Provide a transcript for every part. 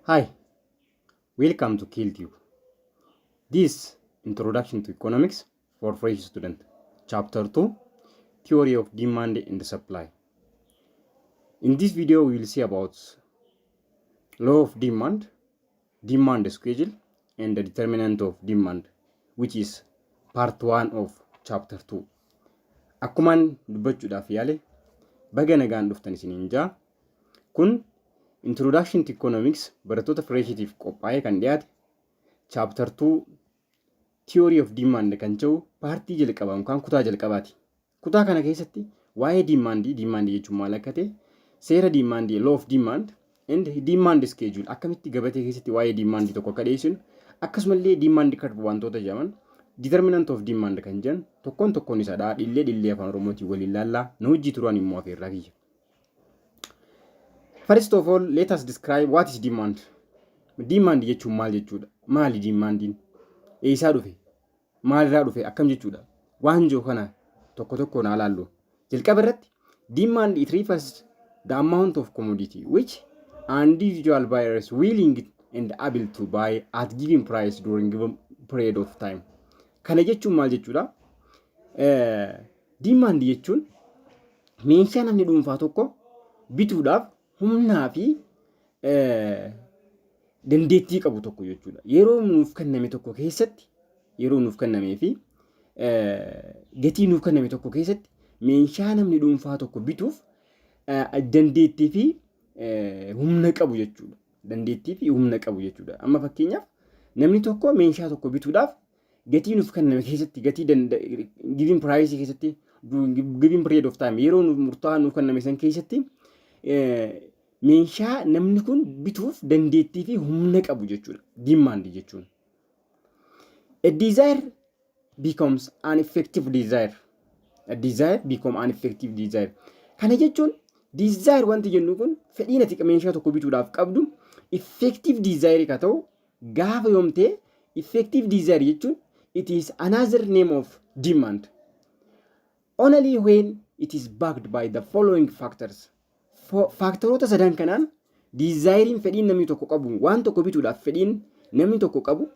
Hi, welcome to KillTube. This Introduction to Economics for Fresh Student, Chapter 2, Theory of Demand and Supply. In this video, we will see about law of demand, demand schedule, and the determinant of demand, which is part 1 of chapter 2. Akkumaan dubbachuudhaaf yaale, baga nagaan dhuftan isiniin jaa. Kun Introduction to Economics barattoota freshitiif qophaa'ee kan dhiyaate, Chapter 2 Theory of Demand kan jedhu partii jalqabaa yookaan kutaa jalqabaati. Kutaa kana keessatti waa'ee demandii, demandii jechuun maal akka ta'e, seera demandii, law of demand and demand schedule, akkamitti gabatee keessatti waa'ee demandii tokko akka dhiyeessinu, akkasumallee demand curve wantoota jedhaman, determinant of demand kan jedhan tokkoon tokkoon isaadhaa dhillee dhillee Afaan Oromootiin waliin laallaa nu hojii turan immoo afeerraa kiyya. First of all, let us describe what is demand. Demand jechuun maal jechuudha? Maali demandiin? Eessaa dhufe? Maalirraa dhufe? Akkam jechuudha? Waan jiru kana tokko tokkoon haa laallu. Jalqaba irratti, demand, it refers the amount of commodity which an individual buyer is willing and able to buy at given price during given period of time. Kana jechuun maal jechuudha? Demand jechuun meeshaa namni dhuunfaa tokko bituudhaaf humnaa fi dandeettii qabu tokko jechuudha. Yeroo nuuf kenname tokko keessatti, yeroo nuuf kennamee fi gatii nuuf kenname tokko keessatti, meeshaa namni dhuunfaa tokko bituuf dandeettii fi humna qabu jechuudha. Dandeettii fi humna qabu jechuudha. Amma fakkeenyaaf, namni tokko meeshaa tokko bituudhaaf gatii nuuf kenname keessatti, gatii given price keessatti, given period of time, yeroo nuuf murtaa'aa nuuf kenname san keessatti, meeshaa namni kun bituuf dandeettii fi humna qabu jechuudha. Demand jechuun. A desire becomes an effective desire. A desire become an effective desire. Kana jechuun, desire wanti jennu kun, fedhiin ati meeshaa tokko bituudhaaf qabdu, effective desire ka ta'u gaafa yoomtee. Effective desire jechuun, it is another name of demand. Only when it is backed by the following factors. Factoroota sadan kanaan desirein, fedhiin namni tokko qabu, waan tokko bituudhaaf fedhiin namni tokko qabu,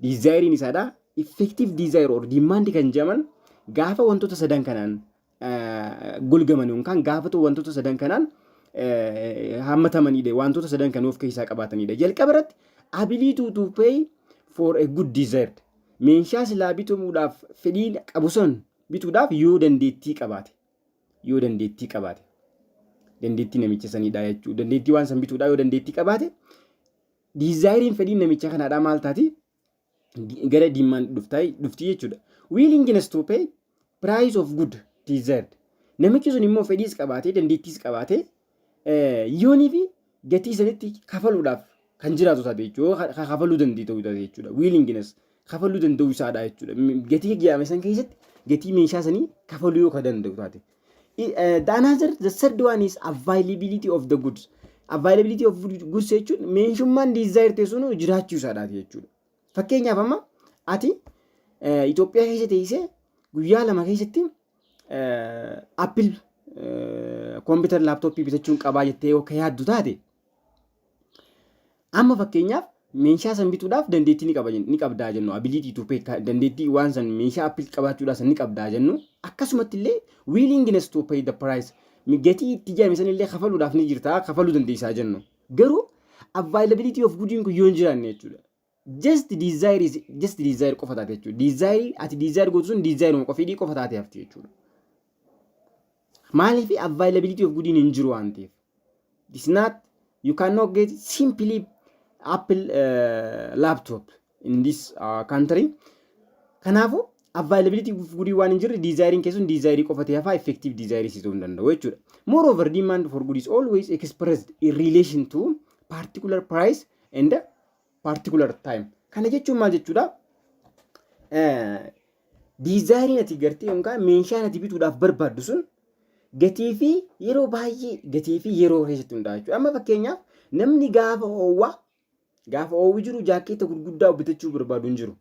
desirein isaadha effective desire or demand kan jedhaman, gaafa wantoota sadan kanaan golgaman yookaan gaafa wantoota sadan kanaan hammatamanidha, wantoota sadan kan of keessaa qabaatanidha. Jalqaba irratti, ability to pay for a good desired. Meeshaa silaa bituudhaaf fedhii qabu sun bituudhaaf yoo dandeettii qabaate, dandeettii namicha saniidha jechuudha. Dandeettii waan san bituudhaaf yoo dandeettii qabaate, desirein, fedhiin namicha kanaadhaa maal taati? Gara demand dhufti jechuudha. Willingness to pay price of good desired. Namichi sun immoo fedhiis qabaatee, dandeettiis qabaatee, yoonii fi gatii sanitti kafaluudhaaf kan jiraatu taate jechuudha. Kafaluu danda'u taate jechuudha. Willingness, kafaluu danda'u isaadha jechuudha. Gatii jedhame san keessatti gatii meeshaa sanii kafaluu yoo ka danda'u taate. The another, the third one is availability of the goods. Availability of goods jechuun meeshummaan desire ta'e sun jiraachuu isaadhaati jechuudha. Fakkeenyaaf, amma ati Itoophiyaa keessa teessee guyyaa 2 keessatti Apple computer laptopii bitachuun qabaa jettee yoo ka yaaddu taate, amma fakkeenyaaf meeshaa san bituudhaaf dandeettii ni qabdaa jennu, ability to pay, dandeettii waan san, meeshaa Apple qabaachuudhaaf san ni qabdaa jennu, akkasumatti illee willingness to pay the price, gatii itti jedhame san illee kafaluudhaaf ni jirta, kafaluu dandeessaa jennu, garuu availability of goodiin kun yoo hin jiraanne jechuudha. Just desire is just desire qofa taate jechuudha. Desire ati desire gootu sun desire qofa, fedhii qofa taate hafti jechuudha. Maaliif? Availability of goodiin hin jiru waan ta'eef. It's not, you cannot get simply Apple laptop in this country. Kanaafuu availability of goodii waan hin jirre, desirein keessun desire qofa ta'e hafaa, effective desire ta'uu hin danda'u jechuudha. Moreover, demand for good is always expressed in relation to particular price and particular time. Kana jechuun maal jechuudha? Desirein ati gartee yookaan meeshaan ati bituudhaaf barbaaddu sun gatii fi yeroo, baay'ee gatii fi yeroo keessatti hundaa'a jechuudha. Amma fakkeenyaaf, namni gaafa hoowwaa, gaafa hoowwi jiru jaakkeetta gurguddaa bitachuu barbaadu hin jiru.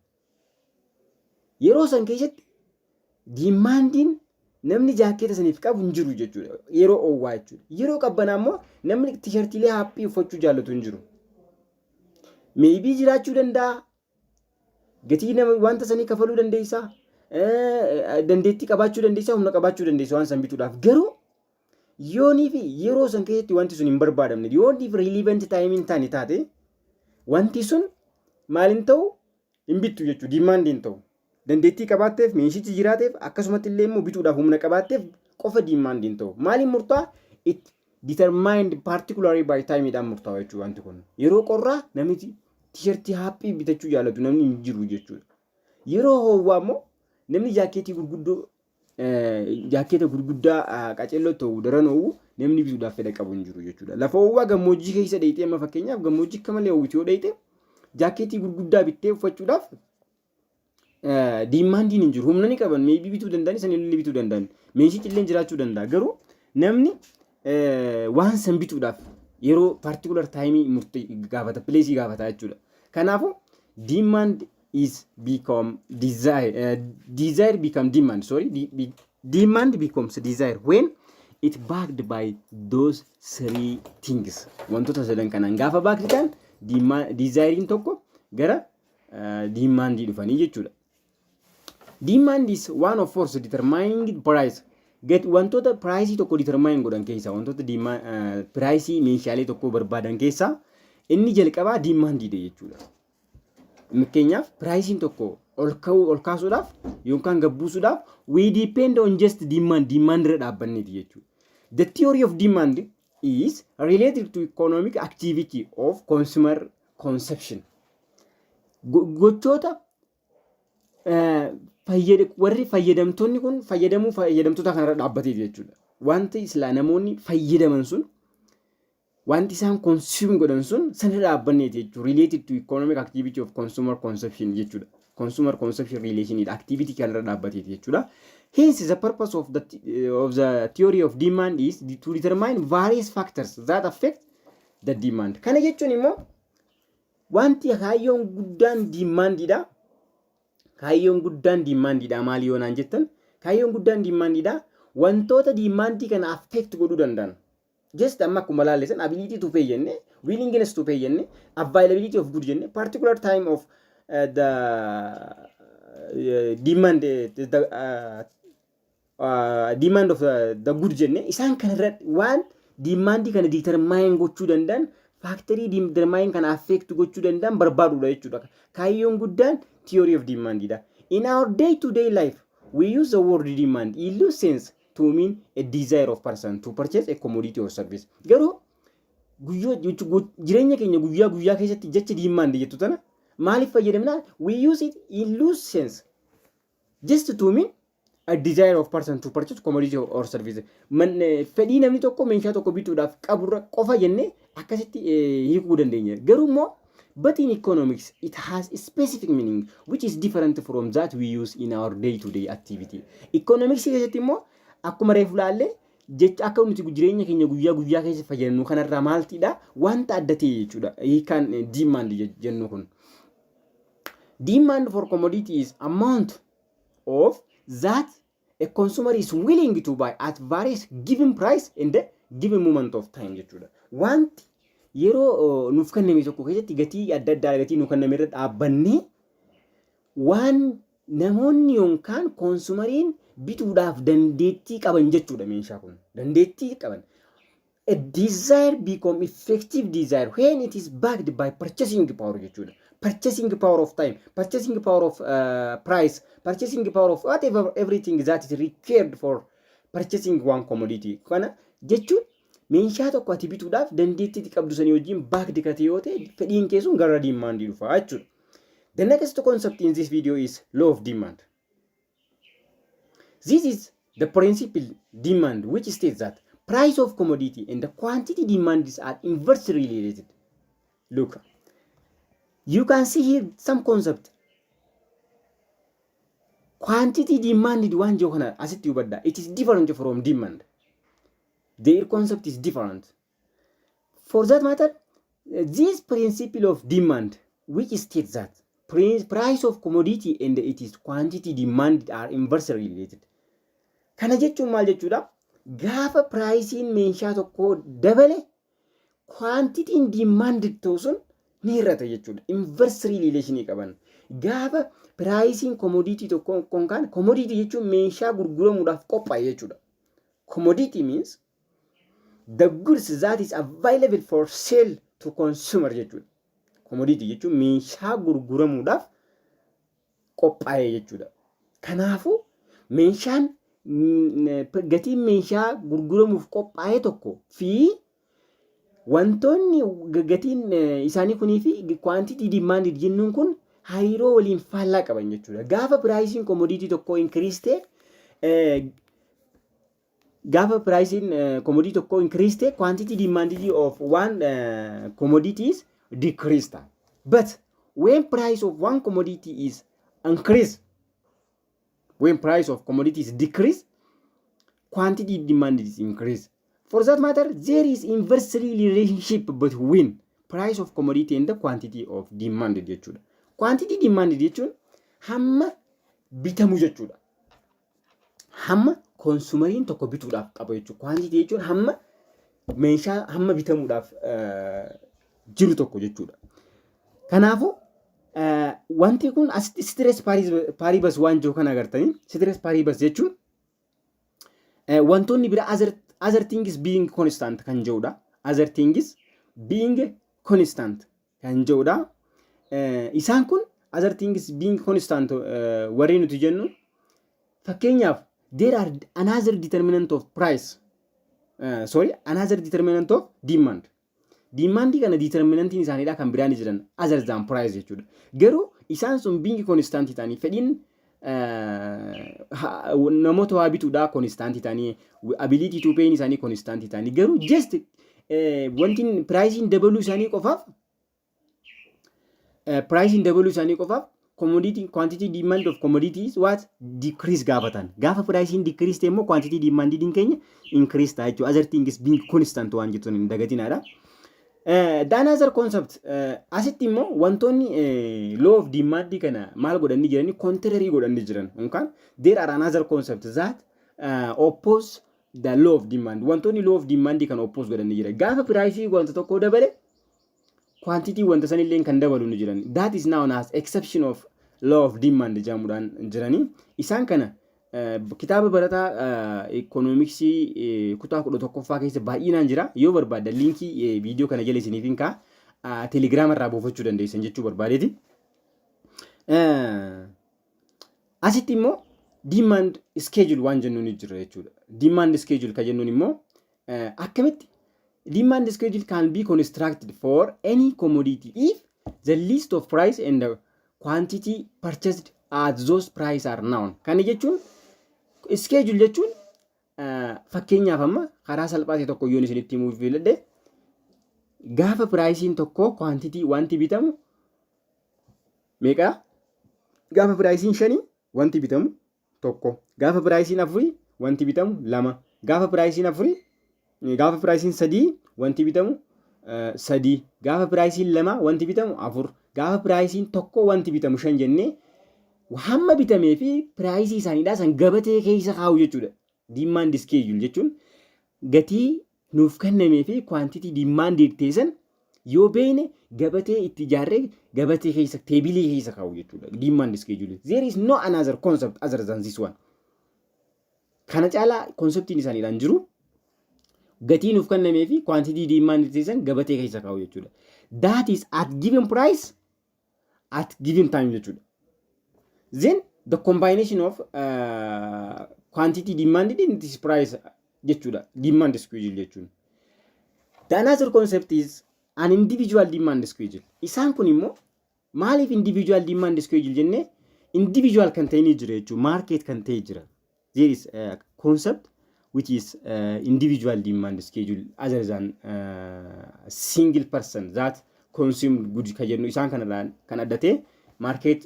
Yeroo san keessatti demandiin namni jaakkeetta saniif qabu hin jiru jechuudha. Yeroo hoowwaa jechuudha. Yeroo qabbanaa immoo namni T-shirtiilee haphii uffachuu jaallatu hin jiru. Maybe jiraachuu danda'a. Gatii nama wanta sanii kafaluu dandeessaa. Dandeettii qabaachuu dandeessaa, humna qabaachuu dandeessaa waan san bituudhaaf. Garuu yoonii fi yeroo san keessatti wanti sun hin barbaadamne, yoonii fi relevant time hin taane taate, wanti sun maal hin ta'u? Hin bittu jechuudha. Demand hin ta'u. Dandeettii qabaatteef, meeshichi jiraateef, akkasumatti illee immoo bituudhaaf humna qabaatteef qofa demand hin ta'u. Maaliin murtaa'a? It determined particularly by timeidhaan murtaa'a jechuudha wanti kun. Yeroo qorraa namni T-shirtii haphii bitachuu jaallatu namni hin jiru jechuudha. Yeroo hoowwaa immoo namni jaakeetii gurguddoo, jaakeeta gurguddaa qaceelloo ta'u daran hoowwu namni bituudhaaf fedha qabu hin jiru jechuudha. Lafa hoowwaa gammoojjii keessa dheeyitee, amma fakkeenyaaf gammoojjii akka malee hoowwitu yoo dheeyite, jaakeetii gurguddaa bittee uffachuudhaaf demandiin hin jiru. Humna ni qaban, maybe bituu danda'an, isaan illee bituu danda'an. Meeshichi illee jiraachuu danda'a. Garuu namni waan san bituudhaaf yeroo particular time murtee gaafata, place gaafata jechuudha. Kanaafuu demand is become desire, desire become demand, sorry, demand becomes desire when it backed by those three things. Wantoota sadan kanaan gaafa backed ta'an, desirein tokko gara demandii dhufanii jechuudha. Demand is one of force determining price. Get wantoota price tokko determine godhan keessaa, wantoota price meeshaalee tokko barbaadan keessaa inni jalqabaa demandiidha jechuudha. Fakkeenyaaf priceiin tokko ol ka'uu, ol kaasuudhaaf yookaan gad buusuudhaaf we depend on just demand, demand irra dhaabbanneeti jechuudha. The theory of demand is related to economic activity of consumer consumption. Gochoota warri fayyadamtoonni kun fayyadamuu fayyadamtoota kanarra dhaabbateeti jechuudha. Wanti islaa namoonni fayyadaman sun, wanti isaan consume godhan sun sanirra dhaabbanneeti jechuudha. Related to economic activity of consumer consumption jechuudha. Consumer consumption relation activity kanarra dhaabbateeti jechuudha. Hence, the purpose of the theory of demand is to determine various factors that affect the demand. Kana jechuun immoo wanti kaayyoon guddaan demandiidha. Kaayyoon guddaan demandiidha maali yoo naan jettan, kaayyoon guddaan demandiidha wantoota demandii kana affect godhuu danda'an. Just amma akkuma laallesan ability to pay jenne, willingness to pay jenne, availability of good jenne, particular time of the demand, the demand of the good jenne, isaan kanarra waan demandii kana determine gochuu danda'an, factorii determine kana affect gochuu danda'an barbaadudha jechuudha. Kaayyoon guddaan theory of demandidha. In our day to day life, we use the word demand in loose sense to mean a desire of person to purchase a commodity or service. Garuu guyyoo jireenya keenya guyyaa guyyaa keessatti jecha demand jettu tana maaliif fayyadamna? We use it in loose sense just to mean a desire of person to purchase commodity or service. Fedhii namni tokko meeshaa tokko bituudhaaf qaburra qofa jennee akkasitti hiikuu dandeenya. Garuu immoo but in economics it has a specific meaning which is different from that we use in our day to day activity. Economics keessatti immoo akkuma reefu laallee, jecha akka nuti jireenya keenya guyyaa guyyaa keessa fayyadamnu kanarraa maaltiidha? Wanta adda ta'e jechuudha. Hiikaan demand jennu kun. Demand for commodity is amount of that a consumer is willing to buy at various given price in the given moment of time jechuudha. Wanti yeroo nuuf kenname tokko keessatti gatii adda addaa gatii nuuf kenname irra dhaabbannee waan namoonni yookaan consumeriin bituudhaaf dandeettii qaban jechuudha meeshaa kun. Dandeettii qaban. A desire become effective desire when it is backed by purchasing power jechuudha. Purchasing power of time, purchasing power of price, purchasing power of whatever, everything that is required for purchasing one commodity. Kana jechuun meeshaa tokko ati bituudhaaf dandeettii qabdu sanii wajjin backed kate yoo ta'e, fedhiin kee sun gara demandii dhufa jechuudha. The next concept in this video is law of demand. This is the principle demand which states that price of commodity and the quantity demanded are inversely related. Look, you can see here some concept. Quantity demanded waan jiru kana asitti hubadhaa. It is different from demand. Their concept is different. For that matter, this principle of demand which states that price of commodity and its quantity demanded are inversely related. Kana jechuun maal jechuudha? Gaafa priceiin meeshaa tokkoo dabale, quantityn demanded ta'u sun ni hir'ata jechuudha. Inversely relationii qaban. Gaafa priceiin commodity tokko yookaan commodity jechuun meeshaa gurguramuudhaaf qophaa'e jechuudha. Commodity means the goods that is available for sale to consumer jechuudha. Commodity jechuun meeshaa gurguramuudhaaf qophaa'e jechuudha. Kanaafuu meeshaan, gatiin meeshaa gurguramuuf qophaa'e tokko fi wantoonni gatiin isaanii kunii fi quantity demanded jennuun kun hariiroo waliin faallaa qaban jechuudha. Gaafa priceiin commodity tokko increase ta'e, gaafa priceiin commodity tokko increase ta'e, quantity demanded of one commodity is decrease ta'a. But when price of one commodity is increase, when price of commodity is decrease, quantity demanded is increase. For that matter, there is inversely relationship between price of commodity and the quantity of demanded jechuudha. Quantity demanded jechuun hamma bitamu jechuudha. Hamma consumeriin tokko bituudhaaf qabu jechuudha. Quantity jechuun hamma meeshaa, hamma bitamuudhaaf jiru tokko jechuudha. Kanaafuu wanti kun asitti ceteris paribus waan jiru kan agartanii, ceteris paribus jechuun wantoonni bira other things being constant kan jedhudha. Other things being constant kan jedhudha. Isaan kun other things being constant warri nuti jennu, fakkeenyaaf, there are another determinant of price, sorry, another determinant of demand. Demandii kana determinantiin isaaniidha kan biraan jiran other than price jechuudha. Garuu isaan sun being constant ta'anii, fedhiin namoota waa bituudhaa constant ta'anii, ability to pay isaanii constant ta'anii, garuu just wanti priceiin dabaluu isaanii qofaaf commodity, quantity demand of commodities what decrease gaafatan. Gaafa priceiin decrease ta'e immoo quantity demanded keenya increase ta'a jechuudha. Other things being constant waan jettuun hin dagatinaadha. The another concept, asitti immoo wantoonni law of demand kana maal godhanii jiranii, contrary godhanii jiran, yookaan there are another concept that oppose the law of demand. Wantoonni law of demand kana oppose godhanii jiran, gaafa priceii wanta tokko dabale quantity wanta sanillee kan dabalu ni jiran. That is known as exception of law of demand jedhamuudhaan jiranii. Isaan kana kitaaba barataa economicsii kutaa 11ffaa keessa baay'inaan jira. Yoo barbaaddan linkii viidiyoo kana jala isiniif hin kaa'a, Telegiraama irraa buufachuu dandeessan jechuu barbaadeeti. Asitti immoo demand schedule waan jennuun ni jira jechuudha. Demand schedule kan jennuun immoo akkamitti? Demand schedule can be constructed for any commodity if the list of price and the quantity purchased at those price are known. Kana jechuun, schedule jechuun, fakkeenyaaf amma karaa salphaa ta'e tokko yoon isinitti himuuf filadhe, gaafa priceiin tokko quantity wanti bitamu meeqa? Gaafa priceiin 5 wanti bitamu tokko, gaafa priceiin 4 wanti bitamu lama, gaafa priceiin 4, gaafa priceiin 3 wanti bitamu sadii, gaafa priceiin 2 wanti bitamu afur, gaafa priceiin 1 wanti bitamu shan jennee hamma bitamee fi priceii isaaniidhaa san gabatee keessa kaa'u jechuudha. Demand schedule jechuun gatii nuuf kennamee fi quantity demanded teessan yoo beekne gabatee itti ijaarree gabatee keessa, tableii keessa kaa'u jechuudha. Demand schedule. There is no another concept other than this one. Kana caalaa conceptiin isaaniidhaan jiru gatii nuuf kennamee fi quantity demanded teessan gabatee keessa kaa'u jechuudha. That is at given price at given time jechuudha. Then the combination of quantity demanded in this price jechuudha. Demand schedule jechuun. The another concept is an individual demand schedule. Isaan kun immoo maaliif individual demand schedule jennee? Individual kan ta'e ni jira jechuudha. Market kan ta'e jira. There is a concept which is individual demand schedule other than single person that consume good kan jennu. Isaan kanarraan kan adda ta'e market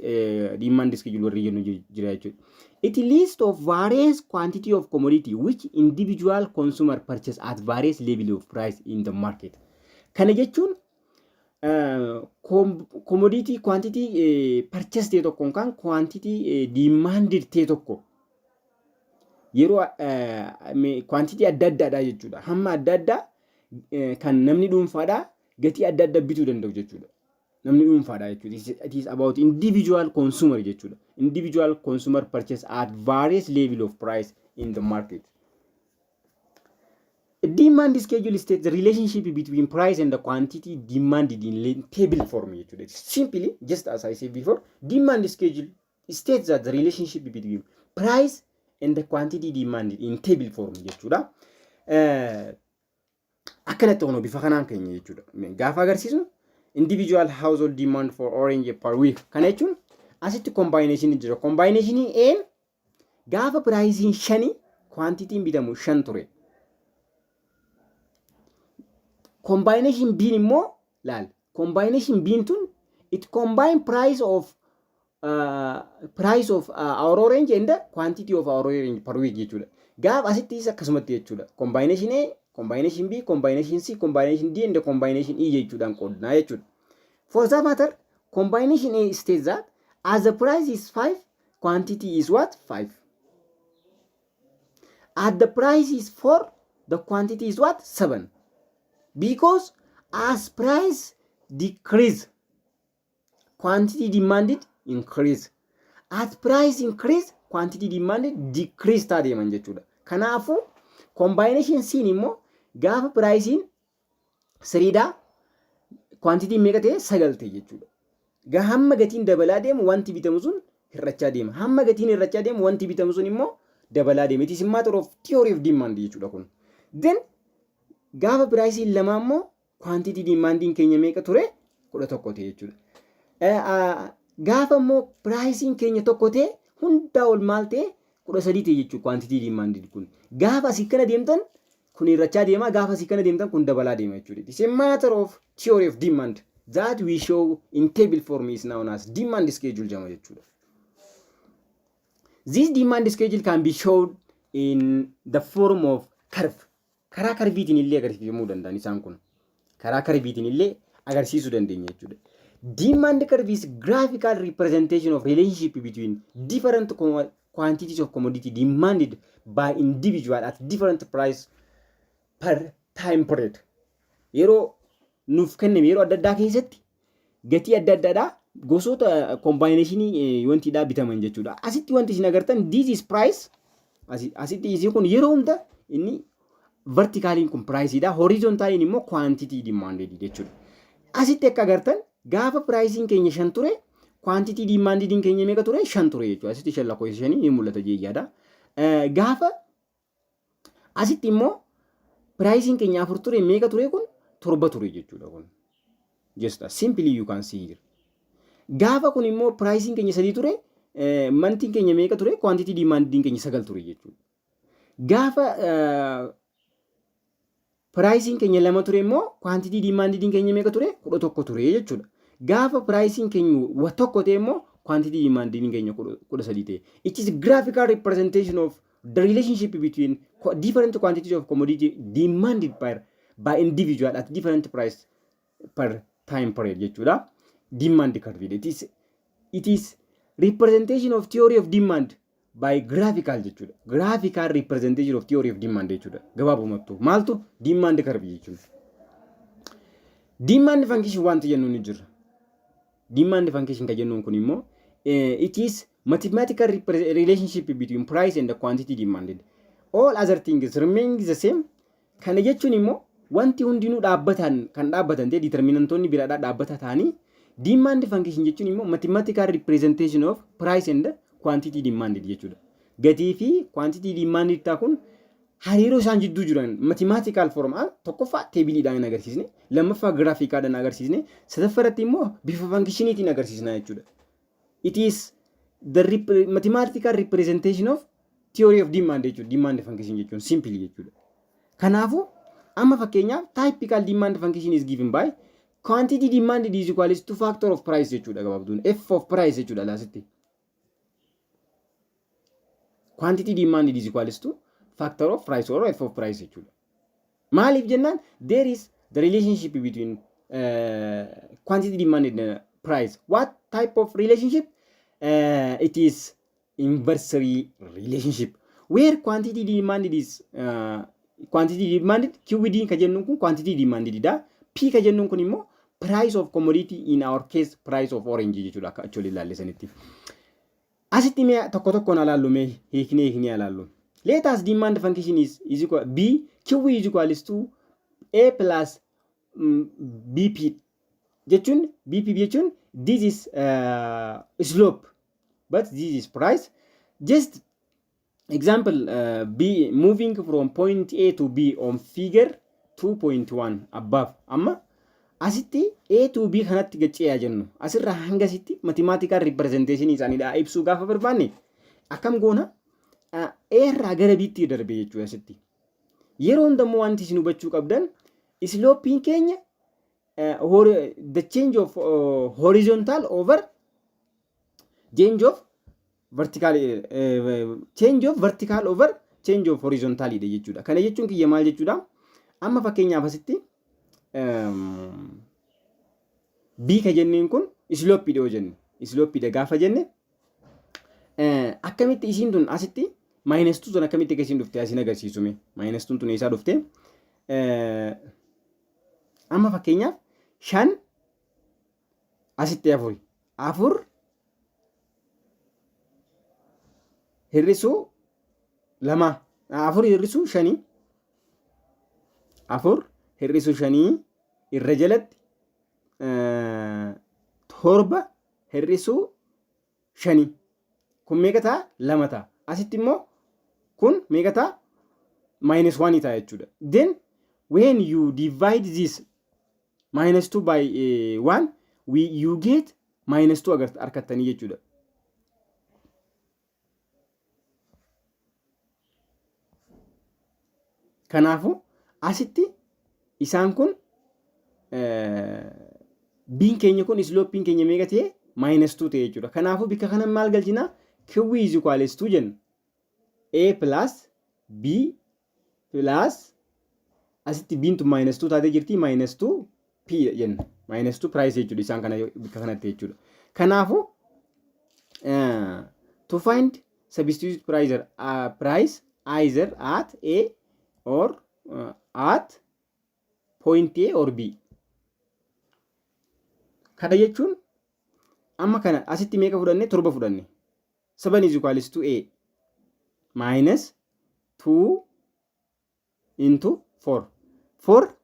demand schedule warri jennu jira jechuudha. It list of various quantity of commodity which individual consumer purchase at various level of price in the market. Kana jechuun commodity quantity purchase ta'e tokko yookaan quantity demanded ta'e tokko yeroo quantity adda addaadha jechuudha. Hamma adda addaa kan namni dhuunfaadhaa gatii adda addaa bituu danda'u jechuudha. Namni dhuunfaadha jechuudha. It is about individual consumer jechuudha. Individual consumer purchase at various level of price in the market. Demand schedule states the relationship between price and the quantity demanded in table form jechuudha. Simply, just as I said before, demand schedule states that the relationship between price and the quantity demanded in table form jechuudha. Akkanatti ono bifa kanaan keenya jechuudha. Gaafa agarsiisnu, individual household demand for orange per week. Kana jechuun asitti combination jira. Combination A gaafa priceiin shanii quantityin bitamu shan ture. Combination B immoo laal. Combination B tun it combine price of our orange and the quantity of our orange per week jechuudha. Gaafa asittis akkasumatti jechuudha. Combination A, combination B, combination C, combination D and the combination E jechuudhaan qoodnaa jechuudha. For that matter, combination A states that as the price is 5, quantity is what? 5. At the price is 4, the quantity is what? 7. Because as price decrease, quantity demanded increase. As price increase, quantity demanded decrease ta'a deeman jechuudha. Kanaafuu combination C immoo gaafa priceiin threedhaa quantityin meeqa ta'e? Sagal ta'e jechuudha. Hamma gatiin dabalaa deemu wanti bitamu sun hir'achaa deema. Hamma gatiin hir'achaa deemu wanti bitamu sun immoo dabalaa deema. It is matter of theory of demand jechuudha kun. Then gaafa priceiin lamaa immoo quantity demandiin keenya meeqa ture? 11 ta'e jechuudha. Gaafa immoo priceiin keenya tokko ta'e, hundaa ol maal ta'e? 13 ta'e jechuudha quantity demandiin kun. Gaafa asii kana deemtan kun hir'achaa deema, gaafa asii kana deemtan kun dabalaa deema jechuudha. It is a matter of theory of demand that we show in table form is known as demand schedule jedhama jechuudha. This demand schedule can be shown in the form of curve. Karaa curveiitiin illee agarsiifamuu danda'an isaan kun. Karaa curveiitiin illee agarsiisuu dandeenya jechuudha. Demand curve is graphical representation of relationship between different quantities of commodity demanded by individual at different price per time period. Yeroo nuuf kenname yeroo adda addaa keessatti gatii adda addaadhaa gosoota combinationii wantiidhaa bitaman jechuudha. Asitti wanti isin agartan, this is price. Asitti isin kun yeroo hunda inni verticaliin kun priceiidha. Horizontaliin immoo quantity demanded jechuudha. Asitti akka agartan gaafa priceiin keenya shan ture, quantity demandediin keenya meeqa ture? Shan ture jechuudha. Asitti shan lakkoofsa shanii ni mul'ata jeeyyaadha. Gaafa asitti immoo priceiin keenya afur ture, meeqa ture kun? Torba ture jechuudha kun. Just simply you can see here. Gaafa kun immoo priceiin keenya sadii ture, mantiin keenya meeqa ture? Quantity demandiin keenya sagal ture jechuudha. Gaafa priceiin keenya lama ture immoo quantity demandiin keenya meeqa ture? 11 ture jechuudha. Gaafa priceiin keenya tokko ta'e immoo quantity demandiin keenya 13 ta'e. It is graphical representation of the relationship between different quantities of commodity demanded by individual at different price per time period jechuudha. Demand curve. It is representation of theory of demand by graphical jechuudha. Graphical representation of theory of demand jechuudha. Gabaabumattu maaltu demand curve jechuudha? Demand function wanti jennuun ni jira. Demand function kan jennuun kun immoo it is mathematical relationship between price and the quantity demanded. All other things remain the same. Kana jechuun immoo wanti hundinuu dhaabbatan kan dhaabbatan ta'e, determinantoonni biraadhaa dhaabbata ta'anii, demand function jechuun immoo mathematical representation of price and quantity demanded jechuudha. Gatii fi quantity demanded ta'a kun hariiroo isaan jidduu jiran mathematical form tokkoffaa tableiidhaan agarsiisne, lammaffaa graphicaadhaan agarsiisne, sadaffaratti immoo bifa functioniitiin agarsiisna jechuudha. It is the mathematical representation of theory of demand jechuudha. Demand function jechuun simply jechuudha. Kanaafuu amma fakkeenyaaf typical demand function is given by quantity demanded is equal to factor of price jechuudha gabaabduun. F of price jechuudha laasitti. Quantity demanded is equal to factor of price or F of price jechuudha. Maaliif jennaan, there is the relationship between quantity demanded and price. What type of relationship? It is inversely relationship where quantity demanded is quantity demanded, QD ka jennuun kun quantity demanded dha. P ka jennuun kun immoo Price of commodity, in our case price of orange jechuudha, akka achi olii ilaalle sanitti. Asitti mee tokko tokkoon alaallu, mee hiiknee alaallu. Let us demand function is equal B Q is equals to A plus BP jechuun, BP jechuun this is slope, but this is price. Just example, B moving from point A to B on figure 2.1 above. Amma asitti A to B kanatti gacceeyaa jennu, asirraa hanga asitti mathematical representation isaaniidha ibsuu gaafa barbaanne akkam goona? A irraa gara B'tti darbe jechuudha asitti. Yeroo hundammoo wanti isin hubachuu qabdan, slopeiin keenya the change of horizontal over change of vertical, change of vertical over change of horizontal dha jechuudha. Kana jechuun kiyya maal jechuudha? Amma fakkeenyaaf asitti B ka jenneen kun slopeiidha yoo jenne, slopeiidha gaafa jenne, akkamitti isiin tun asitti minus 2 tun akkamitti akka isiin dhufte asin agarsiisume. Minus 2 tun eessaa dhufte? Amma fakkeenyaaf 5, asitti afuri, 4 hir'isuu 2, 4 hir'isuu 5, 4 hir'isuu 5 irra jalatti 7 hir'isuu 5 kun meeqa ta'a? 2 ta'a. Asitti immoo kun meeqa ta'a? Minus 1 ta'a jechuudha. Then when you divide this minus 2 by 1, you get minus 2 argattanii jechuudha. Kanaafuu asitti isaan kun B'n keenya kun, slopeiin keenya meeqa ta'e? Minus 2 ta'e jechuudha. Kanaafuu bikka kana maal galchinaa? Q is equals to jenna. A plus B plus, asitti B'n tun minus 2 taatee jirti, minus 2 P jenna. Minus 2 price jechuudha isaan kana bikka kanatti jechuudha. Kanaafuu to find substitute price either at A or at point A or B. Kana jechuun amma kana asitti meeqa fudhanne? 7 fudhanne. 7 is equals to A minus 2 into 4. 4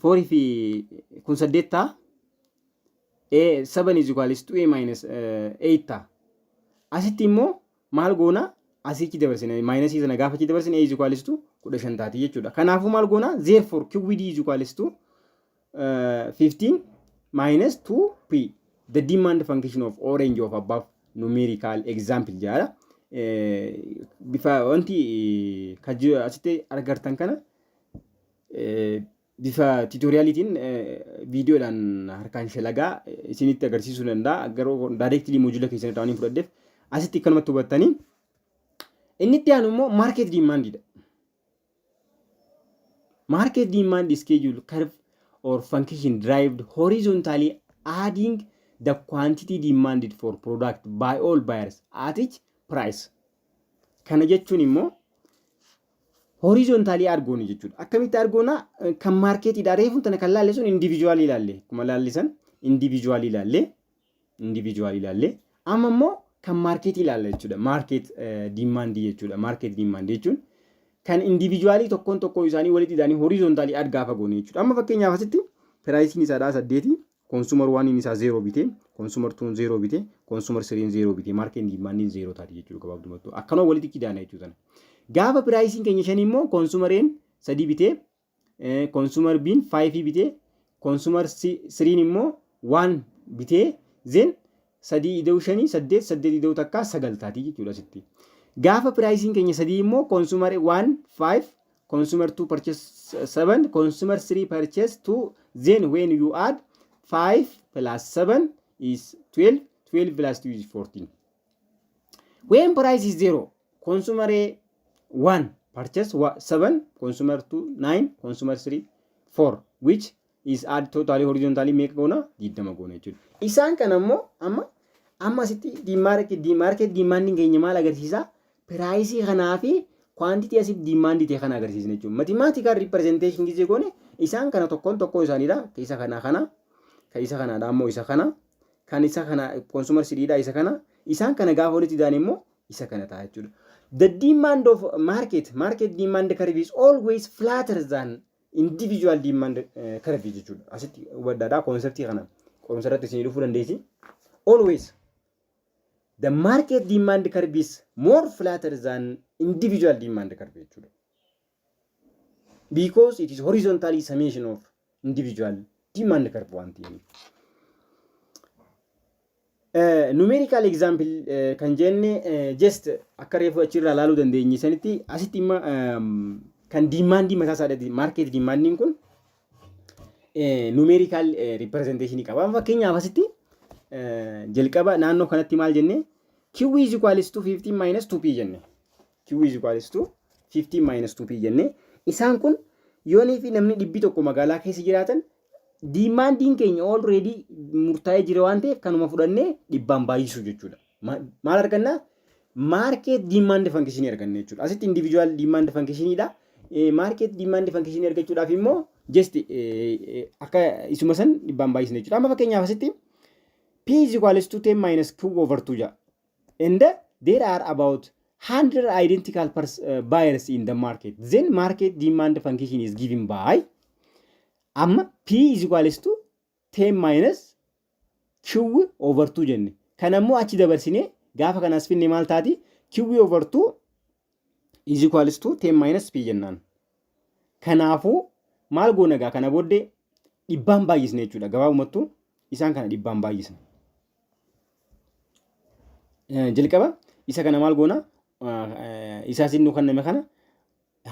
4 fi kun 8 ta'a. A 7 is equals to A minus 8 ta'a. Asitti immoo maal goona? Asitti dabarsine, minusii sana gaafa achi dabarsine, A is equals to 15 taati jechuudha. Kanaafuu maal goona? Therefore QD is equals to 15 minus 2P, the demand function of orange of above numerical example jedha. Bifa wanti asitti argartan kana bifa tutorialiitiin viidiyoodhaan harkaan shalagaa isinitti agarsiisuu danda'a. Garuu directly module keessan irraa waan fudhadheef asitti akkanumatti hubattanii. Inni itti aanu immoo market demandidha. Market demand schedule curve or function derived horizontally adding the quantity demanded for product by all buyers at each price. Kana jechuun immoo horizontally argoonu jechuudha. Akkamitti argoona? Kan marketiidha. Reefuun tana kan laalle sun individual ilaalle. Akkuma laallisan individual ilaalle. Individual ilaalle. Amma immoo kan marketii ilaalla jechuudha. Market demand jechuudha. Market demand jechuun kan individualii tokkoon tokkoo isaanii walitti hidhanii horizontally add gaafa goone jechuudha. Amma fakkeenyaaf asitti priceiin isaadhaa 8, consumer oneiin isaa 0 bitee, consumer twon 0 bitee, consumer threen 0 bitee, market demandiin 0 taati jechuudha gabaabdumatti. Akkanuma walitti kidaana jechuudha. Gaafa priceiin keenya 5 immoo, consumeriin 3 bitee, consumer B'n 5 bitee, consumer threen immoo 1 bitee, then 3 ida'uu 5 8, 8 ida'uu takkaa 9 taati jechuudha asitti. Gaafa priceiin keenya 3 immoo, consumer 1 5, consumer 2 purchase 7, consumer 3 purchase 2. Then when you add, 5 plus 7 is 12, 12 plus 2 is 14. When price is 0, consumer A 1 purchase 7, consumer 2 9, consumer 3 4, which is add totally horizontally meeqa goona? 20 goona jechuudha. Isaan kana immoo amma asitti market demandiin keenya maal agarsiisa? Priceii kanaa fi Quantity asitti demandii ta'e kana agarsiisna jechuudha. Mathematical representation gisee goone isaan kana tokkoon tokkoo isaaniidha. Isa kana kana, kan isa kanaadha ammoo isa kana, kan isa kana consumer Cdha isa kana, isaan kana gaafa walitti daan immoo isa kana ta'a jechuudha. The demand of market demand curve is always flatter than individual demand curve jechuudha. Asitti hubadhaadha, conceptii kana qorumsa irratti isinii dhufuu dandeessi. Always the market demand curve is more flatter than individual demand curve jechuudha. Because it is horizontally summation of individual demand curve waan ta'eef. Numerical example kan jenne just akka reefu achirraa ilaaluu dandeenye sanitti asitti imma kan demandii mataa isaadhaati, market demandiin kun numerical representation qaba. Fakkeenyaaf asitti jalqaba naannoo kanatti maal jenne? Q is equals to 15 minus 2p jenne. Q is equals to 15 minus 2p jenne. Isaan kun yoonii fi namni 100 magaalaa keessa jiraatan, demandiin keenya already murtaa'ee jira waan ta'eef kanuma fudhannee 100n baay'isuu jechuudha. Maal argannaa? Market demand functionii arganna jechuudha. Asitti individual demand functioniidha. Market demand functionii argachuudhaaf immoo just akka isuma san 100n baay'isna jechuudha. Amma fakkeenyaaf asitti P is equals to 10 minus Q over 2 jedha. And there are about 100 identical buyers in the market. Then market demand function is given by, amma P is equals to 10 minus Q over 2 jenne. Kan ammoo achi dabarsinee gaafa kanas finne maal taati? Q over 2 is equals to 10 minus P jennaan. Kanaafuu maal goona gaa? Kana booddee 100n baay'isne jechuudha. Gabaabumattuu isaan kana 100n baay'isne. Jalqaba isa kana maal goona? Isaa nu kenname kana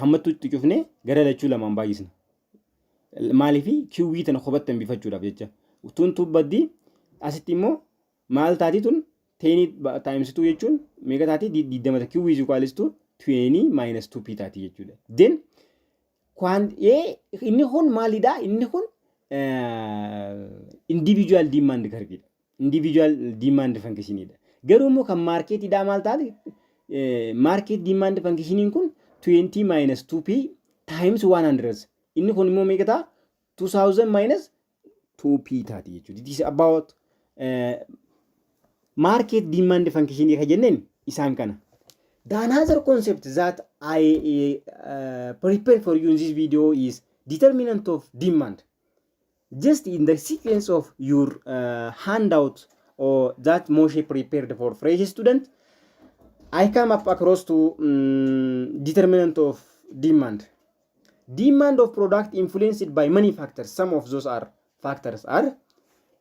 hammattuu itti cufnee gara lachuu lamaan baay'isna. Maaliifi? Q tana kophatti hambifachuudhaaf jecha. Tun tubbaddi asitti immoo maal taati? Tun 10 times 2 jechuun meeqa taati? 20. Q is equals to 20 minus 2p taati jechuudha. Then inni kun maalidha? Inni kun individual demand curveidha. Individual demand functionidha. Garuu immoo kan marketidhaa maal taate? Market demand functioniin kun 20 minus 2p times 100. Inni kun immoo meeqa ta'a? 2000 minus 2p taati jechuudha. It is about market demand function kan jenneen isaan kana. The another concept that I prepare for you in this video is determinant of demand. Just in the sequence of your handout or that Moshe prepared for fresh student, I come up across to determinant of demand. Demand of product influenced by many factors. Some of those are factors are,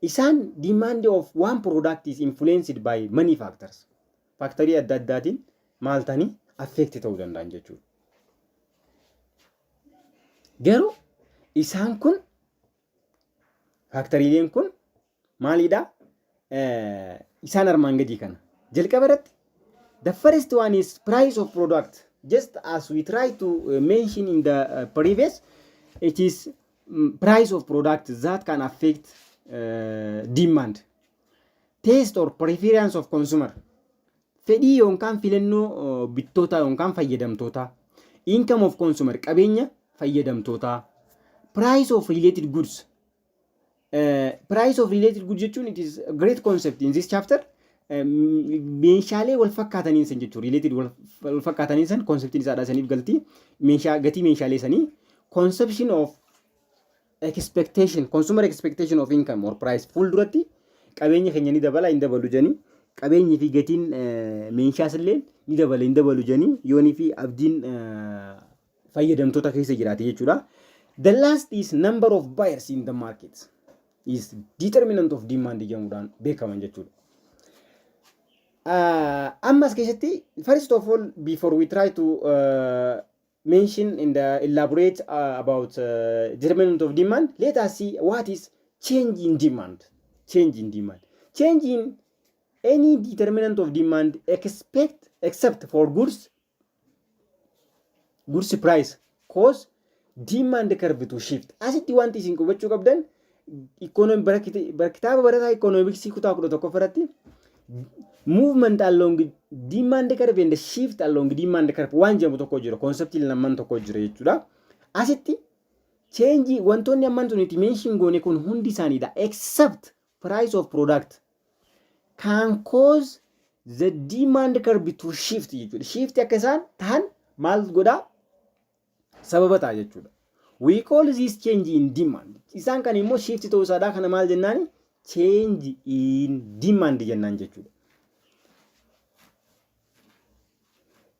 isaan demand of one product is influenced by many factors. Factorii adda addaatiin maal ta'anii affect ta'uu danda'an jechuudha. Garuu isaan kun, factoriileen kun maalidha? Isaan armaan gadii kana. Jalqaba irratti the first one is price of product. Just as we try to mention in the previous, it is price of product that can affect demand. Taste or preference of consumer. Fedhii yookaan filannoo bittootaa yookaan fayyadamtootaa. Income of consumer, qabeenya fayyadamtootaa. Price of related goods. Price of related goods jechuun, it is a great concept in this chapter. Meeshaalee wal fakkaataniin san jechuudha. Related wal fakkaataniin san conceptiin isaadhaa saniif galtii meeshaa gatii meeshaalee sanii, conception of expectation, consumer expectation of income or price, fuulduratti qabeenya keenya ni dabala hin dabalu jedhanii, qabeenyi fi gatiin meeshaas illee ni dabala hin dabalu jedhanii yoonii fi abdiin fayyadamtoota keessa jiraate jechuudha. The last is number of buyers in the market is determinant of demand jedhamuudhaan beekaman jechuudha. Ammas keessatti, first of all, before we try to mention and elaborate about determinant of demand, let us see what is change in demand. Change in demand. Change in any determinant of demand except for goods price cause demand curve to shift. Asitti wanti isin hubachuu qabdan, kitaaba barataa economicsii kutaa 11 irratti Movement along demand curve and shift along demand curve waan jedhamu tokko jira. Conceptiin lamaan tokko jira jechuudha. Asitti change wantoonni ammaan tun itti mention goone kun hundi isaaniidha. Except price of product can cause the demand curve to shift jechuudha. Shift akka isaan tahan maal godhaa? Sababa ta'a jechuudha. We call this change in demand. Isaan kan immoo shift ta'uu isaadhaa kana maal jennaani? Change in demand jennaan jechuudha.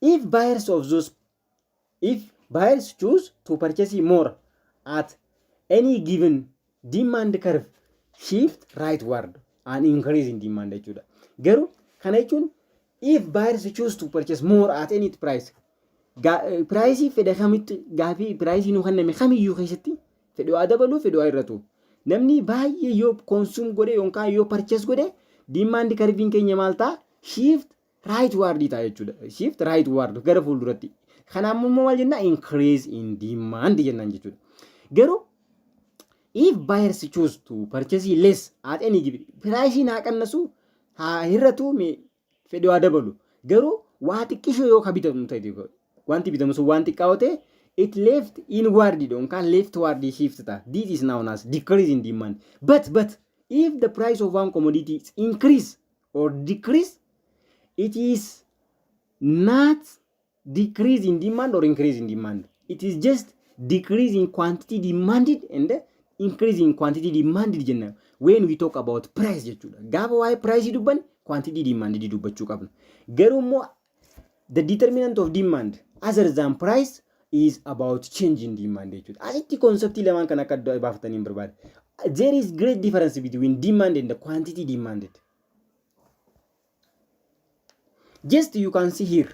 If buyers choose to purchase more at any given demand curve shift rightward, an increase in demand jechuudha. Garuu kana jechuun if buyers choose to purchase more at any price, priceii fedhe kamitti, gaafii priceii nu kenname kamiyyuu keessatti, fedhe waa dabaluu, fedhe waa hir'atu. Namni baay'ee yoo consume godhe yookaan yoo purchase godhe, demand curveiin keenya maal ta'a? Shift rightward ta'a jechuudha. Shift rightward, gara fuulduratti. Kanaaf immoo maal jennaa? Increase in demand jennaan jechuudha. Garuu if buyers choose to purchase less at any given price, haa qannasu, haa hir'atu, fedhe waa dabalu. Garuu waa xiqqishoo yoo ka bitamu ta'e, wanti bitamu sun waan xiqqaa ta'e, it left inward yookaan leftward shift ta'a. This is known as decrease in demand. But if the price of one commodity is increase or decrease, it is not decrease in demand or increase in demand. It is just decrease in quantity demanded and increase in quantity demanded jenna when we talk about price jechuudha. Gaafa waa'ee price dubban, quantity demanded dubbachuu qabna. Garuu immoo the determinant of demand other than price is about change in demand jechuudha. Asitti conceptii lamaan kan akka adda baafatanii hin barbaade. There is great difference between demand and the quantity demanded. Just you can see here.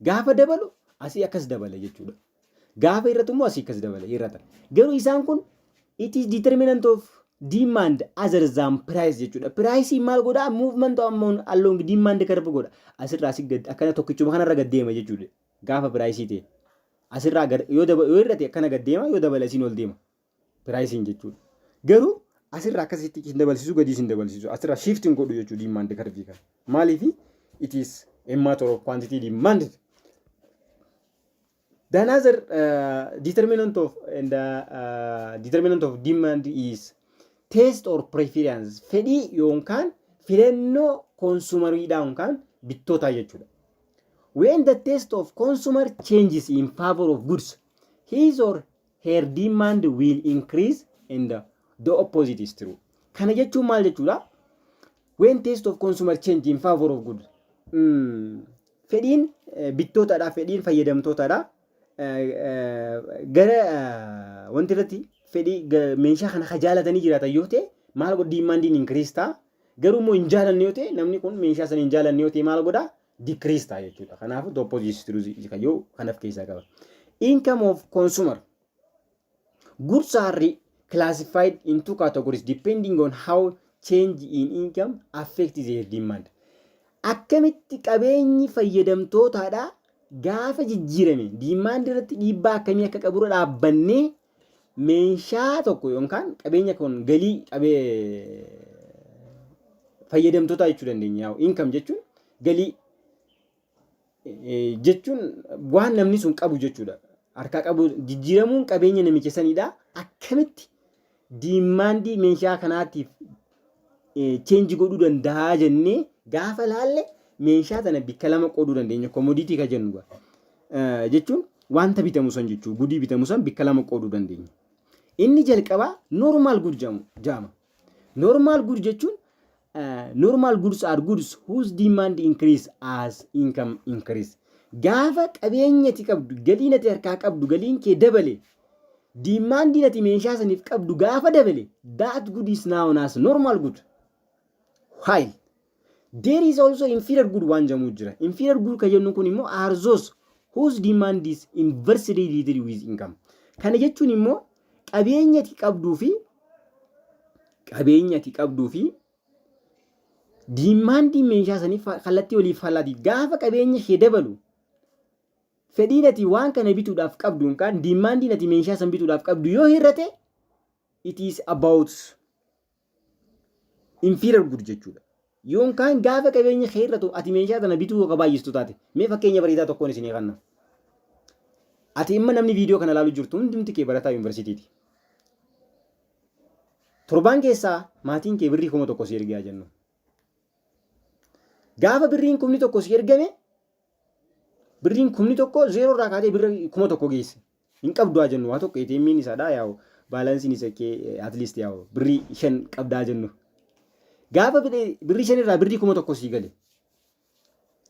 Gaafa dabalu asii akkas dabala jechuudha. Gaafa hir'atu immoo asii akkas dabala, hir'ata. Garuu isaan kun it is determinant of demand other than price jechuudha. Price maal godhaa? Movement along demand curve godha. Asirraa asii gad akkana tokkichuma kanarra gad deema jechuudha. Gaafa price ta'e. Asirraa gad yoo yoo hir'ate akkana gad deema, yoo dabale asiin ol deema. Priceiin jechuudha. Garuu asirraa akkasitti hin dabalsiisu, gadiis hin dabalsiisu. Asirraa shift hin godhu jechuudha demand curve kana. Maaliifi? It is a matter of quantity demanded. The another determinant of demand is taste or preference, fedhii yookaan filannoo consumeriidhaa yookaan bittootaa jechuudha. When the taste of consumer changes in favor of goods, his or her demand will increase and the opposite is true. Kana jechuun maal jechuudha? When taste of consumer change in favor of goods, fedhiin bittootaadha, fedhiin fayyadamtootaadha. Gara wanti irratti fedhii meeshaa kana ka jaalatanii jiraatan yoo ta'e maal godha? Demandiin increase ta'a. Garuu immoo hin jaalanne yoo ta'e, namni kun meeshaa sana hin jaalanne yoo ta'e maal godha? Decrease ta'a jechuudha. Kanaafuu the opposite is true yoo kanaf keessaa qaba. Income of consumer. Goods are classified into categories depending on how change in income affect their demand. Akkamitti qabeenyi fayyadamtootaadha gaafa jijjiirame demand irratti dhiibbaa akkamii akka qaburra dhaabbannee meeshaa tokko yookaan qabeenya kun galii qabee fayyadamtootaa jechuu dandeenya. Income jechuun galii jechuun waan namni sun qabu jechuudha. Harkaa qabu jijjiiramuun qabeenya namicha saniidha. Akkamitti demandii meeshaa kanaatiif change godhuu danda'a jennee gaafa laalle, meeshaa tana bikka lama qooduu dandeenya. Commodity ka jennu jechuun wanta bitamu san jechuudha. Goodii bitamu san bikka lama qooduu dandeenya. Inni jalqabaa normal good jedhama. Normal good jechuun normal goods are goods whose demand increase as income increase. Gaafa qabeenya ati qabdu, galiin ati harkaa qabdu, galiin kee dabale, demandiin ati meeshaa saniif qabdu gaafa dabale, that good is known as normal good. While there is also inferior good waan jedhamu jira. Inferior good kan jennu kun immoo are those whose demand is inversely related with income. Kana jechuun immoo qabeenya ati qabduu fi demandii meeshaa sanii kallattii waliif fallaati. Gaafa qabeenya ishee dabalu, fedhiin ati waan kana bituudhaaf qabdu yookaan demandiin ati meeshaa san bituudhaaf qabdu yoo hir'ate, it is about inferior good jechuudha. Yookaan gaafa qabeenya kee hir'atu ati meeshaa sana bituu yoo baay'istu taate. Mee fakkeenya bareedaa tokkoon isinii kanna. Ati imma namni viidiyoo kana ilaalu jirtu hundumti kee barataa yuunivarsiitiiti. Torbaan keessaa maatiin kee birrii 1000 si ergaa jennu. Gaafa birriin 1000 si ergame, birriin 1000 zeeroo irraa kaatee birrii 1000 geesse. Hin qabdu haa jennu, waa tokko ATM'n isaadha, yaa'u balanceiin isa kee at least yaa'u birrii 5 qabdaa jennu. Gaafa birrii 5 irraa birrii 1000 sii gale.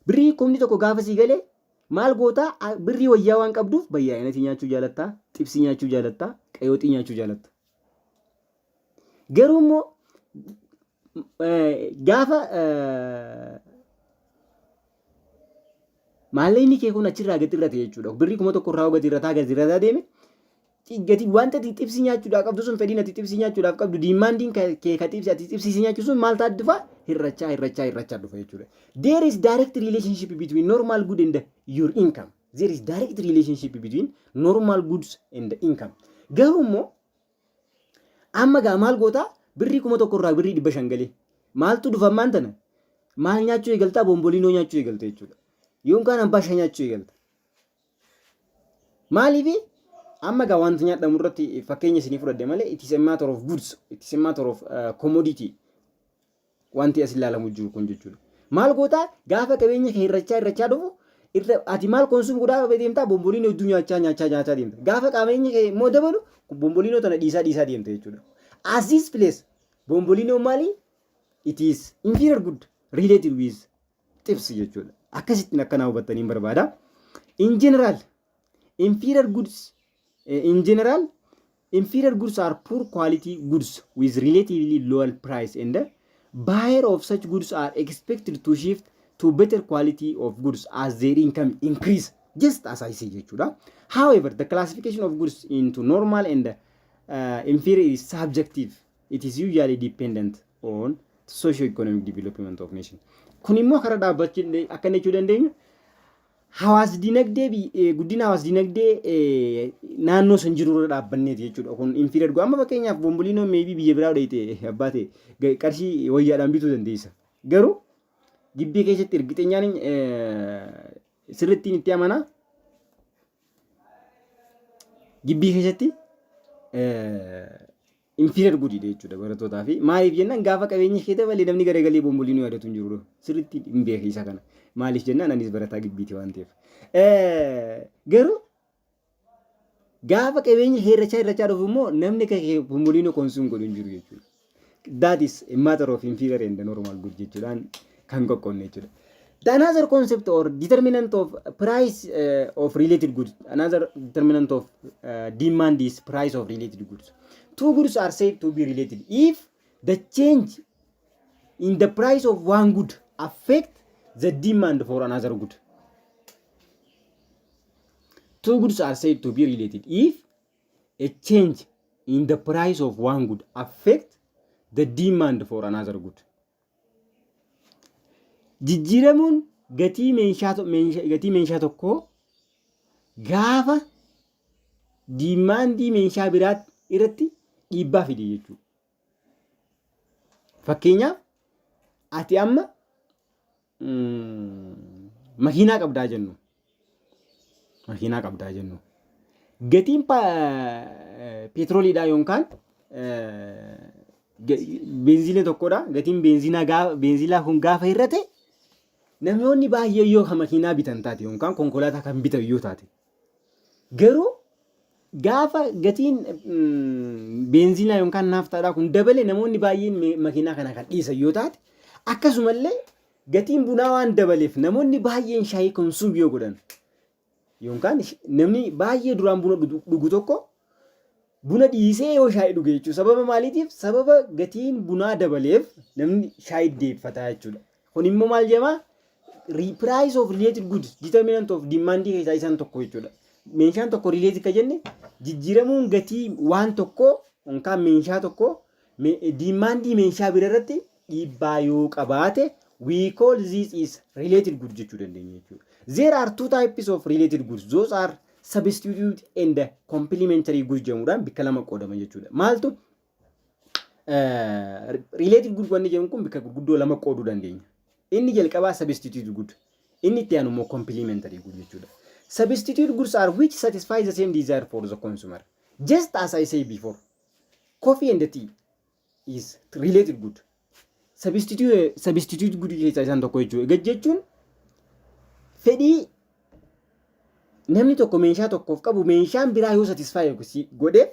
Birrii 1000 gaafa sii gale maal gootaa? Birrii wayyaa waan qabduuf bayyaa'inatii nyaachuu jaalattaa, xibsii nyaachuu jaalattaa, qayooxii nyaachuu jaalatta. Garuu immoo gaafa maallaqni kee kun achirraa gadi irrate jechuudha. Birrii 1000 irraa gadi irrataa gadi irrataa deeme, gati wanta ati xibsii nyaachuudhaaf qabdu sun, fedhiin ati xibsii nyaachuudhaaf qabdu, demandiin kee ka xibsii ati xibsii nyaachuu sun maal ta'a dhufa? Hir'achaa, hir'achaa, hir'achaa dhufa jechuudha. There is direct relationship between normal good and your income. There is direct relationship between normal goods and income. Garuu immoo amma gaa maal gootaa? Birrii 1000 irraa birrii 500 galee maaltu dhufa? Ammaan tana maal nyaachuu eegaltaa? Bomboliinoo nyaachuu eegalta jechuudha. Yookaan ambaashaa nyaachuu eegalta. Maaliif? Amma gaa wanta nyaadhamu irratti fakkeenya isinii fudhadhe malee it is a matter of goods, it is a matter of commodity wanti as ilaalamu jiru kun jechuudha. Maal gootaa? Gaafa qabeenya kee hir'achaa hir'achaa dhufu irra ati maal consume godhaa deemtaa? Bomboliinoo hedduu nyaachaa, nyaachaa, nyaachaa deemta. Gaafa qabeenya kee immoo dabalu bomboliinoo tana dhiisaa dhiisaa deemta jechuudha. As this place, bomboliinoo maali? It is inferior good related with xibsi jechuudha. Akkasittiin akkanaa hubattanii barbaada. In general, inferior goods are poor quality goods with relatively lower price, and the buyer of such goods are expected to shift to better quality of goods as their income increase, just as I say jechuudha. However, the classification of goods into normal and inferior is subjective. It is usually dependent on socio-economic development of nation. Kun immoo karaa dhaabbachuu akkana jechuu dandeenya. Hawaas dinagdee, guddina hawaas dinagdee naannoo san jiru irra dhaabbanneeti jechuudha. Kun inferior good amma fakkeenyaaf bomboliinoo maybe biyya biraa dheeyte abbaa ta'e qarshii wayyaadhaan bituu dandeessa. Garuu gibbii keessatti ergixeenyaan sirrittiin itti amanaa, gibbii keessatti inferior goodidha jechuudha barattootaa fi. Maaliif jennaan, gaafa qabeenya kee dabalee namni garagalee bomboliinoo yaadatu hin jiru, sirriitti hin beeke isa kana. Maaliif jennaan, anis barataa gibbiiti waan ta'eef. Garuu gaafa qabeenya hir'achaa hir'achaa dhufu immoo namni kee bomboliinoo consume godhu hin jiru jechuudha. That is a matter of inferior and normal good jechuudhaan kan qoqqoodne jechuudha. The another concept or determinant of price of related goods, another determinant of demand is price of related goods. Two goods are said to be related if the change in the price of one good affect the demand for another good. Two goods are said to be related if a change in the price of one good affect the demand for another good. Jijjiiramuun gatii meeshaa tokkoo gaafa demandii meeshaa biraa irratti dhiibbaa fide jechuudha. Fakkeenyaaf, ati amma makiinaa qabdaa jennu. Makiinaa qabdaa jennu. Gatiin peetirooliidhaa yookaan beenzila tokkodha. Gatiin beenziilaa kun gaafa hir'ate, namoonni baay'ee yoo kan makiinaa bitan taate yookaan konkolaataa kan bitan yoo taate, garuu gaafa gatiin beenziinaa yookaan naaftaadhaa kun dabale, namoonni baay'een makiinaa kana kan dhiisan yoo taate, akkasumallee gatiin bunaa waan dabaleef namoonni baay'een shaayii consume yoo godhan, yookaan namni baay'ee duraan buna dhugu tokko buna dhiisee yoo shaayii dhuge jechuudha. Sababa maaliitiif? Sababa gatiin bunaa dabaleef namni shaayii deeffataa jechuudha. Kun immoo maal jedhama? Price of related goods determinant of demand keessaa isaan tokko jechuudha. Meeshaan tokko related kan jenne jijjiiramuun gatii waan tokkoo yookaan meeshaa tokkoo demandii meeshaa bira irratti dhiibbaa yoo qabaate, we call this is related good jechuu dandeenya jechuudha. There are two types of related goods. Those are substitute and complementary goods jedhamuudhaan bakka lama qoodaman jechuudha. Maaltu Related good wanni jedhamu kun bakka gurguddoo lama qooduu dandeenya. Inni jalqabaa substitute good. Inni itti aanu immoo complementary good jechuudha. Substitute goods are which satisfy the same desire for the consumer. Just as I say before, coffee and tea is related good. Substitute good keessaa isaan tokko jechuudha. Gad jechuun fedhii namni tokko meeshaa tokkoof qabu meeshaan biraa yoo satisfy godheef,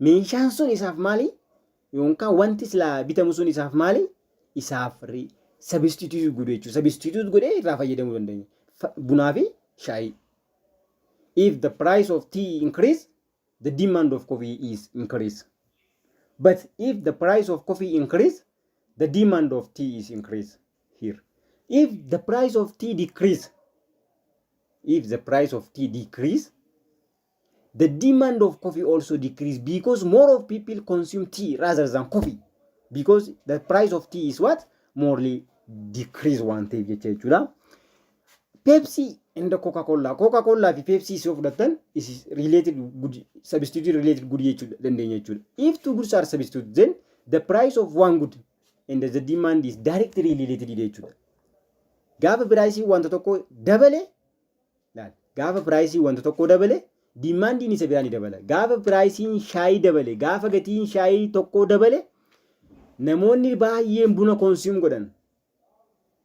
meeshaan sun isaaf maali? Yookaan wanti silaa bitamu sun isaaf maali? Isaaf substitute godhu jechuudha. Substitute godhee irraa fayyadamuu dandeenya. Bunaa fi shaayii. If the price of tea increase, the demand of coffee is increase. But if the price of coffee increase, the demand of tea is increase here. If the price of tea decrease, if the price of tea decrease, the demand of coffee also decrease because more of people consume tea rather than coffee, because the price of tea is what? Morely decrease waan ta'eef jecha jechuudha. Pepsi and Coca-Cola. Coca-Cola fi Pepsi yoo fudhattan is related good, substitute related good jechuudha dandeenya jechuudha. If two goods are substitute, then the price of one good and the demand is directly related jechuudha. Gaafa price wanta tokko dabale, gaafa price wanta tokko dabale, demandiin isa biraa ni dabala. Gaafa priceiin shaayii dabale, gaafa gatiin shaayii tokko dabale, namoonni baay'een buna consume godhan.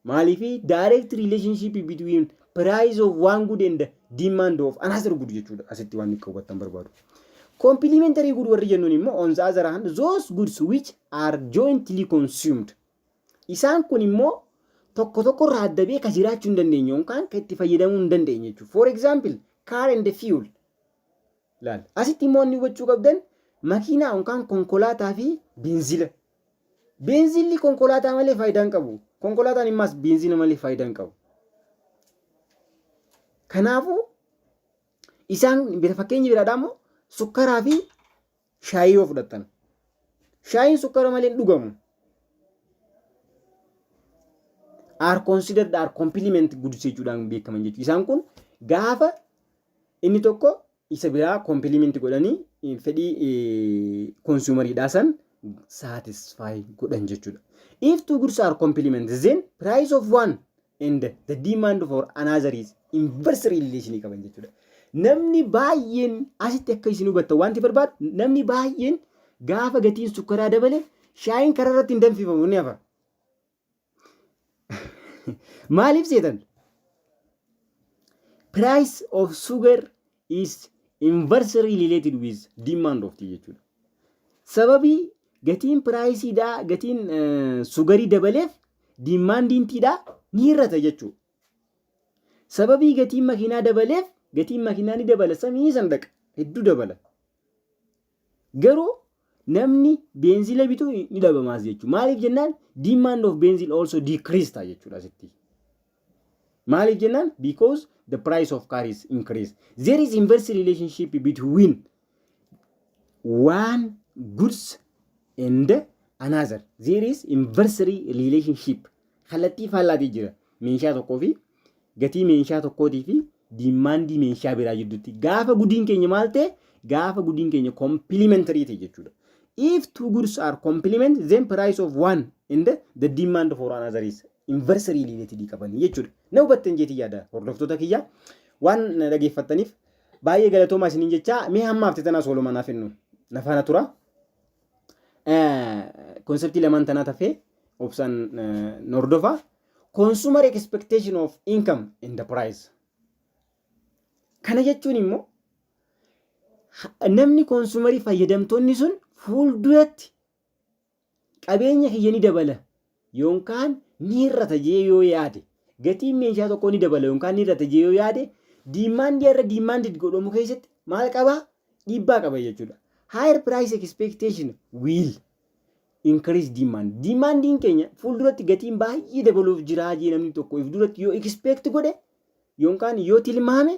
Maaliifi? Direct relationship between price of one good and demand of another good jechuudha. Asitti waan inni hubattan barbaadu. Complementary good warri jennuun immoo, on the other hand, those goods which are jointly consumed. Isaan kun immoo tokko tokko irraa adda ba'ee ka jiraachuu hin dandeenye yookaan kan itti fayyadamuu hin dandeenye jechuudha. For example, car and fuel. Laal. Asitti immoo inni hubachuu qabdan makiinaa yookaan konkolaataa fi beenzila. Beenzilli konkolaataa malee faayidaa hin qabu. Konkolaataan immaas beenzila malee faayidaa hin qabu. Kanaafuu isaan fakkeenya biraadhaa immoo sukkaraa fi shaayii yoo fudhattan. Shaayiin sukkara malee hin dhugamu. Are considered are complement goods jechuudhaan beekaman jechuudha. Isaan kun gaafa inni tokko isa biraa complement godhanii fedhii consumeriidhaa san satisfy godhan jechuudha. If two goods are complement, then price of one and the demand for another is inverse relation qaban jechuudha. Namni baay'een asitti akka isin hubattan wanti barbaadu, namni baay'een gaafa gatiin sukkaraa dabale shaayiin karaa irratti hin danfifamu, ni hafa. Maaliif seetan? Price of sugar is inversely related with demand of tea jechuudha. Sababii gatiin priceiidhaa, gatiin sugarii dabaleef, demandiin teadhaa ni hir'ata jechuudha. Sababii gatiin makiinaa dabaleef gatiin makiinaa ni dabala, samii san dhaqa, hedduu dabala. Garuu namni beenzila bitu ni dhabamaas jechuudha. Maaliif jennaan, demand of benzene also decrease ta'a jechuudha asitti. Maaliif jennaan, because the price of car is increase. There is inverse relationship between one goods and another. There is inverse relationship. Kallattii faallaatii jira. Meeshaa tokkoo fi gatii meeshaa tokkootii fi demandii meeshaa biraa jidduutti. Gaafa goodiin keenya maal ta'e? Gaafa goodiin keenya complementary ta'e jechuudha. If two goods are complement, then price of one and the demand for another is inversely related qabanii jechuudha. Na hubattan jeetii yaada, hordoftoota kiyya. Waan dhageeffattaniif baay'ee galatoomaa isiniin jechaa, mee hamma hafte tanaas walumaa naaf hennu na faana tura. Conceptii lamaan tanaa tafee obsaan hordofa. Consumer expectation of income and the price. Kana jechuun immoo namni consumerii, fayyadamtoonni sun fuulduratti qabeenya kiyya ni dabala yookaan ni hir'ata jee yoo yaade, gatiin meeshaa tokkoo ni dabala yookaan ni hir'ata jee yoo yaade, demandii irra demandii godhamu keessatti maal qabaa? Dhiibbaa qaba jechuudha. Higher price expectation will increase demand. Demandiin keenya fuulduratti gatiin baay'ee dabaluuf jira jee namni tokko if duratti yoo expect godhe yookaan yoo tilmaame,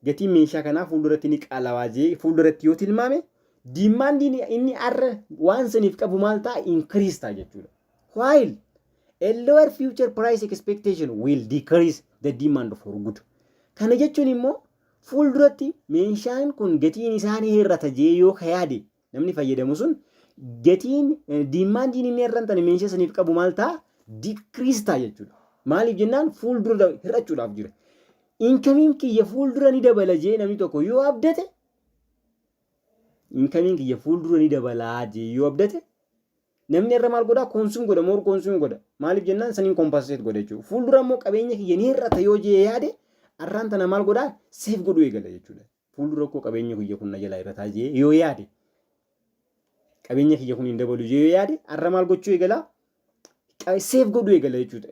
gatiin meeshaa kanaa fuulduratti ni qaalawaa jee fuulduratti yoo tilmaame, demandiin inni arra waan saniif qabu maal ta'a? Increase ta'a jechuudha. While a lower future price expectation will decrease the demand for good. Kana jechuun immoo fuulduratti meeshaan kun gatiin isaa ni hir'ata jee yoo ka yaade namni fayyadamu sun, Gatiin, demandiin inni irra tana meeshaa saniif qabu maal ta'a? Decrease ta'a jechuudha. Maaliif jennaan, fuuldura hir'achuudhaaf jira. Incomeiin kiyya fuuldura ni dabala jee namni tokko yoo abdate, incomeiin kiyya fuuldura ni dabalaa jee yoo abdate, namni irra maal godhaa? Consume godha, more consume godha. Maaliif jennaan, saniin compensate godha jechuudha. Fuuldura immoo qabeenya kiyya ni hir'ata yoo jee yaade, arraan tana maal godhaa? Save godhuu eegala jechuudha. Fuuldura koo qabeenya kiyya kun na jalaa hir'ataa jee yoo yaade, qabeenya kiyya kun hin dabalu jee yoo yaade, arra maal gochuu eegala? Save godhuu eegala jechuudha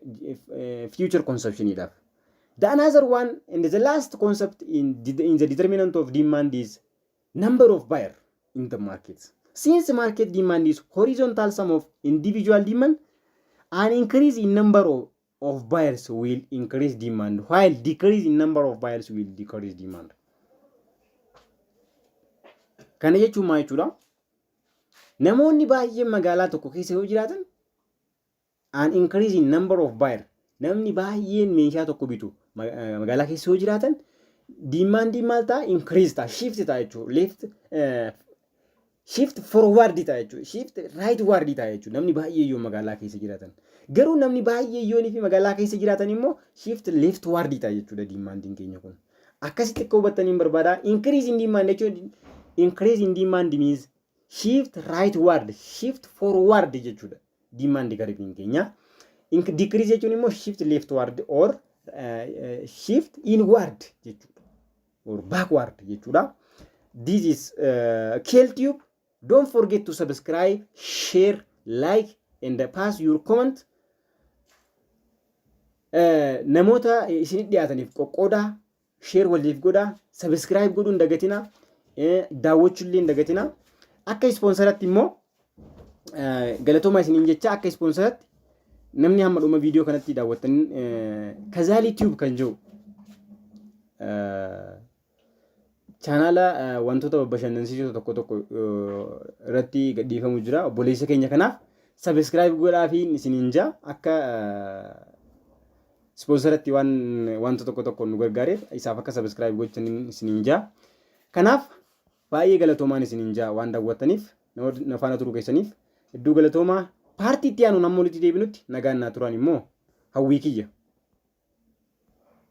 future consumptioniidhaaf. The another one and the last concept in the determinant of demand is number of buyer in the market. Since market demand is horizontal sum of individual demand, an increase in number of buyers will increase demand, while decrease in number of buyers will decrease demand. Kana jechuun maal jechuudha? Namoonni baay'een magaalaa tokko keessa yoo jiraatan, an increase in number of buyer, namni baay'een meeshaa tokko bitu magaalaa keessa yoo jiraatan, demandiin maal ta'a? Increase ta'a, shift ta'a jechuudha. Left shift forward ta'a jechuudha. Shift rightward ta'a jechuudha. Namni baay'ee yoo magaalaa keessa jiraatan. Garuu namni baay'ee yoo fi magaalaa keessa jiraatan immoo shift leftward ta'a jechuudha demandiin keenya kun. Akkasitti akka hubattaniin barbaada. Increase in demand jechuun, increase in demand means shift rightward, shift forward jechuudha. Demand curveiin keenya. Decrease jechuun immoo shift leftward or shift inward jechuudha. Or backward jechuudha. This is KLTube. Don't forget to subscribe, share, like and pass your comment. Namoota isinit dhiyaataniif qoqqoodaa, share waliif godhaa, subscribe godhuu hin dagatinaa, daawwachuu illee hin dagatinaa. Akka sponsoratti immoo galatoomaa isiniin jecha, akka sponsoratti namni hamma dhuma viidiyoo kanatti daawwattan Kazaalii Tube kan jiru channela wantoota bashannansiisoo tokko tokko irratti gadhiifamu jira. Obboleessa keenya kanaaf subscribe godhaa fi isiniin jaa, akka sponsoratti waan wanta tokko tokko nu gargaareef isaaf akka subscribe gochan isiniin jaa. Kanaaf baay'ee galatoomaan isiniin jaa. Waan daawwattaniif, na faana turuu keessaniif hedduu galatoomaa. Partii itti aanu amma walitti deebinutti nagaan naa turan immoo hawwii kiyya.